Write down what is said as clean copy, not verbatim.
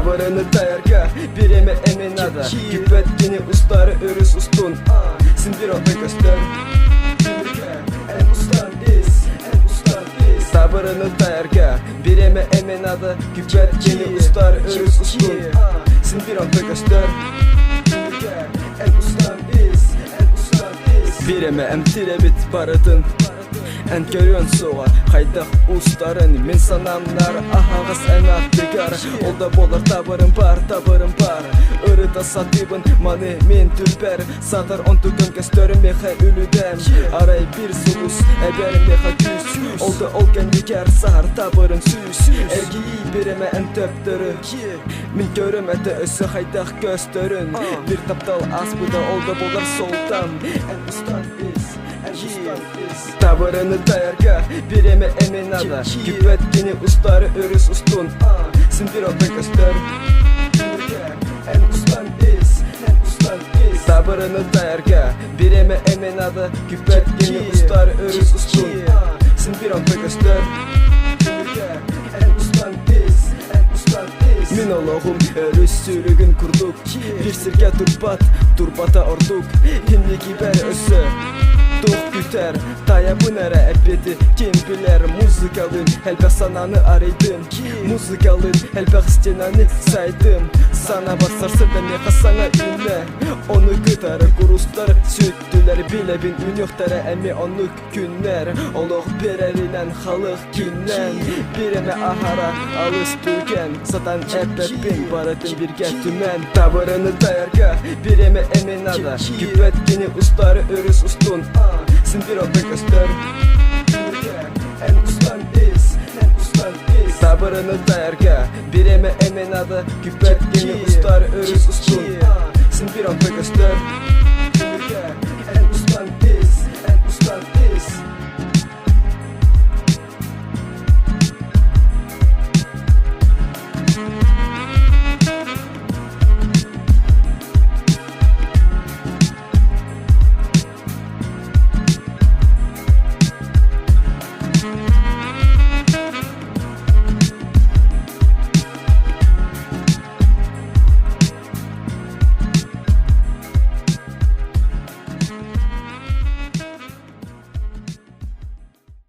Табырыны таярга бириэмэ эмиэ наада. Күүппэт кини устары өрүс устун. Син биир онтон көстөр. Эн устан ис, эн устан ис. Табырыны таярга бириэмэ эмиэ наада. Күүппэт кини устары өрүс устун. Син биир онтон көстөр. Эн устан ис, эн устан ис. Бириэмэ эмтиир эбит барытын. Эн көрүөн суоҕа хайдах устарын. Мин санаамнар аһаҕас эн аттыгар. Ол да буолар табырым бар, табырым бар. Ырыта сатыыбын маны мин түрбэр. Сатар онтукам көстөр миэхэ үлүгэм. Арай биир сулус эбэр миэхэ күүс. Ол да ол кэннигэр саһар табырын сүүс. Эргийии биримэ эн төптөрү. Мин көрөм этэ өссө хайдах көстөрүн. Бир таптал ааспыта ол да буолар солтан. Эн устан ис. Табырыны таярга бириэмэ эмиэ наада. Күүппэт кини устары өрүс устун. Син биир онтон көстөр. Эн устан ис, эн устан ис. Табырыны таярга бириэмэ эмиэ наада. Күүппэт кини устары өрүс устун. Син биир онтон көстөр. Эн устан ис, эн устан ис. Мин олоҕум өрүс сүүрүгүн курдук. Биир сиргэ турбат, турбата ордук. Инникибэр өссө туох күтэр? Тайабын эрэ эппиэти ким билэр? Музыкалыын элбэх санааны арыйдым. Музыкалыын элбэх стенаны сайдым. Санаабар сарсыарда миэхэ саҥа үүннэ. Ону кытары курустар сүттүлэр. Билэбин үнүөхтэрэ эмиэ оннук күннэр. Олох биэрэринэн халык киннэн. Биир эмэ аһара алыс түргэн. Сатан эппэппин барытын биргэ түмэн. Табырыны таярга биир эмэ эмиэ наада. Күүппэт кини устары өрүс устун. Син биир онтон көстөр. Эн устан ис, эн устан ис. Табырыны таярга биир эмэ эмиэ наада. Күүппэт кини устары өрүс устун. Син биир онтон көстөр.